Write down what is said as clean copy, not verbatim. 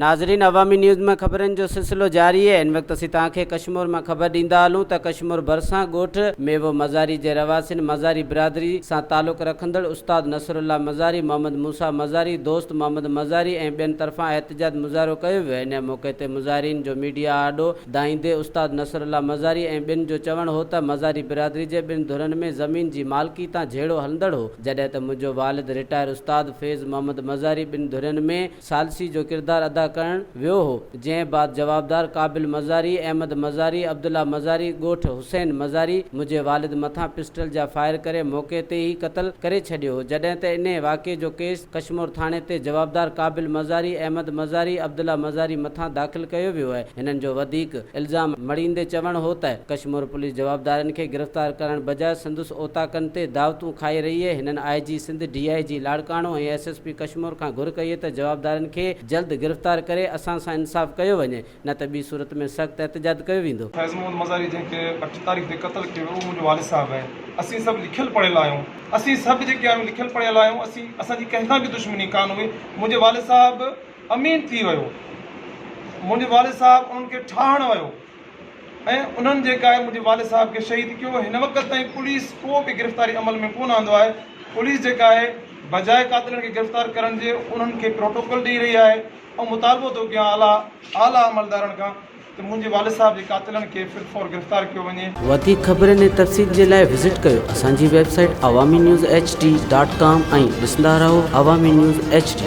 ناظرين عوامي نيوز ۾ خبرن جو سلسلو جاري آهي هن وقت اسين توهان کي ڪشمور مان خبر ڏيندا هلون ته ڪشمور ڀرسان ڳوٺ ميوو مزاري جي رهواسين مزاري برادري سان تعلق رکندڙ استاد نصرالله مزاري، محمد موسيٰ مزاري، دوست محمد مزاري ۽ ٻين طرفان احتجاج مظاهرو ڪيو ويو انهي موقعي تي مظاهرين جو ميڊيا آڏو دانهيندي استاد نصرالله مزاري ۽ ٻين جو چوڻ هو ته مزاري برادري جي ٻن ڌرين ۾ زمين جي مالڪي تان جهيڙو هلندڙ هو جڏهن ته منهنجو والد رٽائر استاد فيض محمد مزاري ٻن ڌرين ۾ ثالثي جو ڪردار ادا ڪرڻ ويو هو جنهن بعد جوابدار قابل مزاري، احمد مزاري، عبدالله مزاري، ڳوٺ حسين مزاري منهنجي والد مٿان پسٽل جا فائر ڪري موقعي تي ئي قتل ڪري ڇڏيو هو جڏهن ته انهي واقعي جو ڪيس ڪشمور ٿاڻي تي جوابدار قابل مزاري، احمد مزاري، عبدالله مزاري مٿان داخل ڪيو ويو آهي. هنن جو وڌيڪ الزام مڙهيندي چوڻ هو ته ڪشمور پوليس جوابدارن کي گرفتار ڪرڻ بجاء سندس اوطاقن تي دعوتون کائي رهي اهي. هنن I G Sindh, D I G Larkana ۽ S S P Kashmore کان گهر ڪئي ته جوابدارن کي جلد گرفتار ڪري اسان سان انصاف ڪيو وڃي نه ته ٻي صورت ۾ سخت احتجاج ڪيو ويندو. فيض محمد مزاري جنهن کي اٺ تاريخ تي قتل ڪيو ويو اهو منهنجو والد صاحب آهي. اسين سڀ لکيل پڙهيل آهيون. اسين سڀ جيڪي آهيون لکيل پڙهيل آهيون. اسين اسان جي ڪنهن سان به دشمني ڪانه هئي. منهنجي والد صاحب امين ٿي ويو. منهنجي والد صاحب انهن کي ٺاهڻ ويو ۽ انهن جيڪا آهي منهنجي والد صاحب کي شهيد ڪيو. هن وقت تائين پوليس ڪو به گرفتاري عمل ۾ ڪونه آندو آهي. پوليس جيڪا آهي بجاء قاتلن کي گرفتار ڪرڻ جي انهن کي پروٽوڪول ڏئي رهي آهي. آئون مطالبو ٿو ڪيان اعليٰ اعليٰ عملدارن کان ته منهنجي والد صاحب جي قاتلن کي في الفور گرفتار ڪيو وڃي. وڌيڪ خبرن ۽ تفصيل جي لاء وزٽ ڪيو اسان جي website Awami news H D dot com ۽ ڏسندا رهو عوامي نيوز ايڇ ڊي.